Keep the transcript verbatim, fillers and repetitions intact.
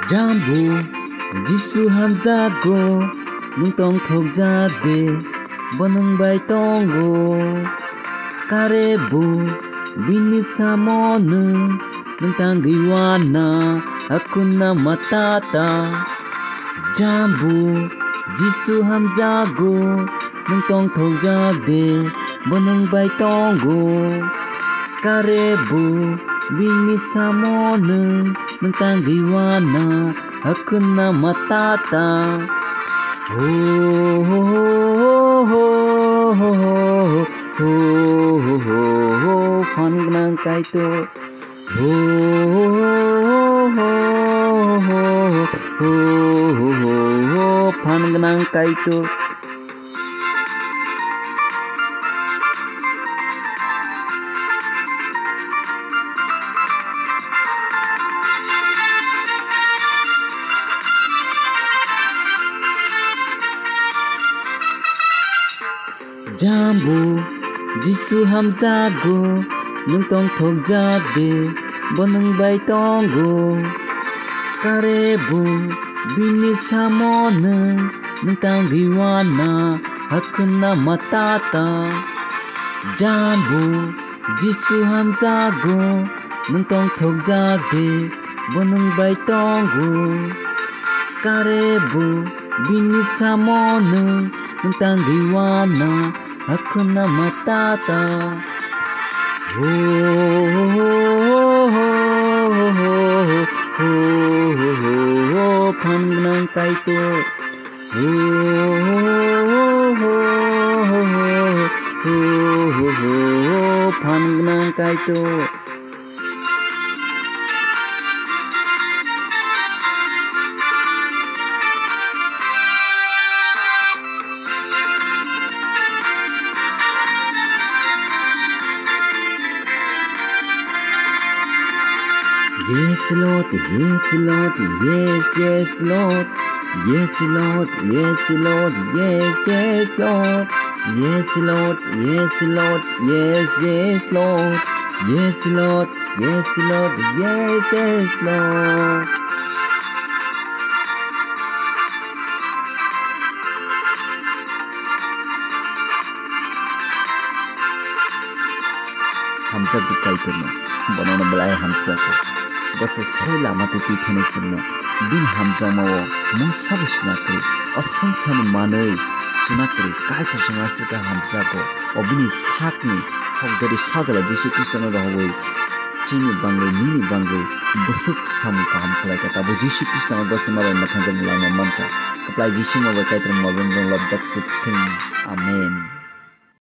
Jambu, Jisu hamjago, nwng tongthokjak de, bo nwng bai tongo. Karebu, bini samo nwng, nwng tangwi wana, hakhunna matata. Jambu, Jisu hamjago, nwng tongthokjak de, bo nwng bai tongo. Karebu, bini samo nwng, nwng tangwi wana, hakhunna matata. Ho, ho, ho, phan gwnang Kaitor. Ho, ho, phan gwnang Kaitor. Jambu, Jisu hamjago, nwng tongthokjak de, bo nwng bai tongo. Karebu, bini samo nwng, nwng tangwi wana, hakhunna matata. Jambu, Jisu hamjago, nwng tongthokjak de, bo nwng bai tongo. Karebu, bini samo nwng, nwng tangwi wana, hakhunna matata. Ho, ho, phan gwnang Kaitor. Ho, ho, phan gwnang Kaitor. Yes, Lord, yes, Lord, yes, yes, Lord. Yes, Lord, yes, Lord, yes, yes, Lord. Yes, Lord, yes, Lord, yes, yes, Lord. Yes, Lord, yes, Lord, yes, yes, Lord. Hamjakgo Kaitorno, bonono belai hamjakgo. Bo se soi lama tei twi thani chwngno. Bini hamjakmao mungsa bo suna kwrwi, o swngcharni manwi suna kwrwi Kaitor chwngno aswk khe hamjakgo. O bini sakni sokdari sajla Jisu Khristono rohorwi chini bangwi, nini bangwi bwswk samung kaham khlai kha. Tabuk Jisu Khristono gosima bai mwthangjakmung langma man kha. Kwplai Jisu ma bai Kaitor ma bai nwng lobjak se thung. Amen.